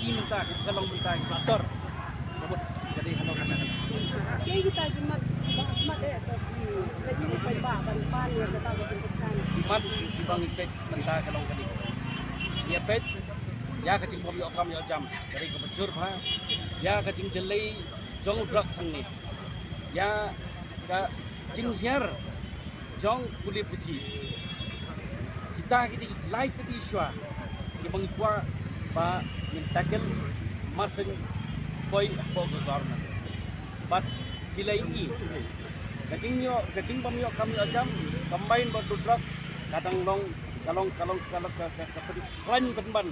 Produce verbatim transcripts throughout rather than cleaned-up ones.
Ki mynta ki ka long mynta ki ba tor. Ka mut ka dei halor kata. Ki kita ki mat ki ba mat eh ka ki ka ki ba ban pan ïa kata ka jingkyrshan. Ki mat ki ba ngi peit mynta ka long ka dei. Ïa peit ïa ka jingbym ïoh kam ïoh jam. Ka dei ka ba jur bha ïa ka jingjylli jong u drugs hangne. Ïa ka jinghiar jong ka pule puthi. Kita ki dei ki lai tylli shuwa kiba ngi kwah ba ngin tackle, mar shen poi hapoh ka government. Bad phi la ïohi ka jingïoh, ka jingbym ïoh kam ïoh jam combined bad u drugs ka dang long, ka long, ka long, ka long, ka, ka, ka pyn-, khlaiñ pynban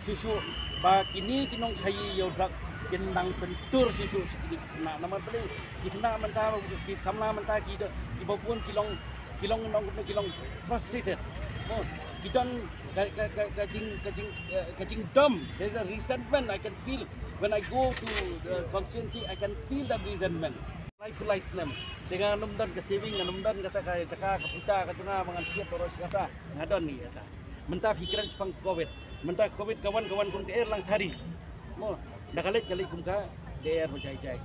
shuh shuh ba kine ki nongkhaïi ïa u drugs kin nang pyntur shuh shuh sha kine ki khynnah. Namar balei ki khynnah mynta, ki samla mynta ki da, kiba bun ki long, ki long, long, ki long frustrated. Oh, ki don ka, ka, ka, ka jing, ka jing, eh, ka jingdom. There's a resentment I can feel when I go to the constituency. I can feel that resentment. Lai phew lai snem te nga nym don ka saving, nga nym don kata ka jaka ka puta ka jong nga ba ngan thied baroh shi katta. Nga don ïa kata. Mynta phi kren shaphang covid. Mynta covid ka wan, ka wan kum ka er lang thari. Mo, da ka leit, ka leit kum ka er ba jai jai.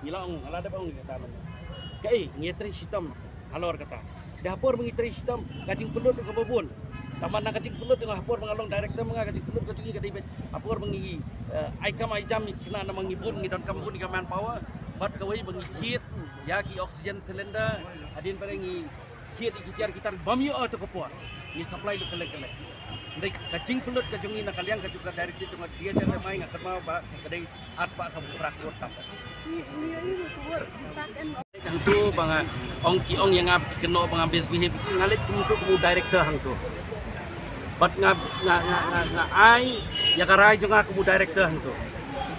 Ngi la ong, nga la dep ong ïa kata mynta. Kaei, ngi trei shitom halor kata. Da ha por ba ngi trei shitom, ka jingpynlut ka ba bun. Tangba na ka jingpynlut, nga ha por ba nga long director ma nga, ka jingpynlut ka jong ngi ka dei beit ha por ba ngi, eh, ai kam ai jam ïa ki khynnah, namar ngi bun, ngi donkam bun ïa ka manpower. Bad kawei ba ngi thied ïa ki oxygen cylinder, hadien ba ngi thied ïa ki tiar ki tar bym ïoh ha kato ka por. Ngi supply lut kylleng kylleng. Hynrei ka jingpynlut ka jong ngi na ka liang ka jong ka directive jong ka D H S M I, nga kynmaw ba ka dei ar spah saw phew phra klur tam. Hangto ba nga ong, ki ong ïa nga, ki kynnoh ba nga misbehave, nga leit kumto kum u director hangto. Bad nga, nga, nga, nga, nga ai ïa ka rai jong nga kum u director hangto.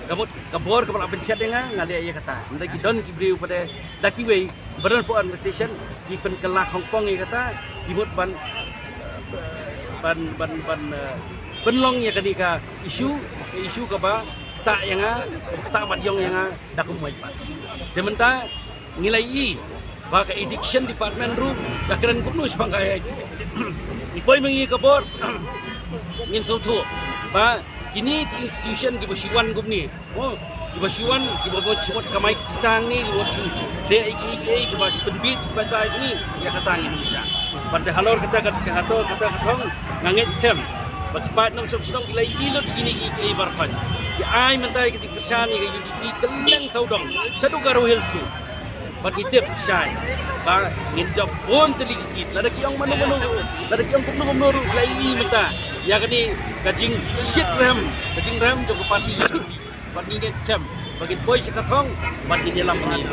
Ka mut ka bor kaba la pynshet ïa nga, nga leh ïa kata. Hynrei ki don ki briew pat de, da kiwei ba don hapoh administration, ki pynkylla khongpong ïa kata, ki mut ban, ban, ban, ban, eh, pynlong ïa kane ka issue, ka issue kaba ktah ïa nga, kaba ktah mat ïong ïa nga da kum u paidbah. Te mynta ngi la ïohi ba ka education department ruh ka kren kumno shaphang ka. Ngi poi ma ngi ka bor, ngin sngewthuh ba kine ki institution kiba shu wan kumne, oh, kiba shu wan, kiba bym shu mut kamai ki sang ne, kiba shu dei ei ei ei, kiba shu pynbit, kiba dei ni, ïa kata ngin ïa sha. Bad te halor kata ka, ka hato, kata ka thong, nga ngeit skhem ba ki paid nongshong shnong ki la ïohi lut ïa kine ki, ki ei baroh. Ki ai mynta ïa ka jingkyrshan ïa ka U D P kylleng sawdong, shaduh Garo Hills ruh. Bad ngi tip shai ba ngin jop bun tylli ki seat. Lada ki ong mano mano, lada ki ong kumno kumno ruh, la ïohi mynta ïa kane ka jingshit rem, ka jingrem jong ka party. Bad ngi ngeit skhem ba ngin poi sha ka thong, bad ngin ïalam ïa ngi.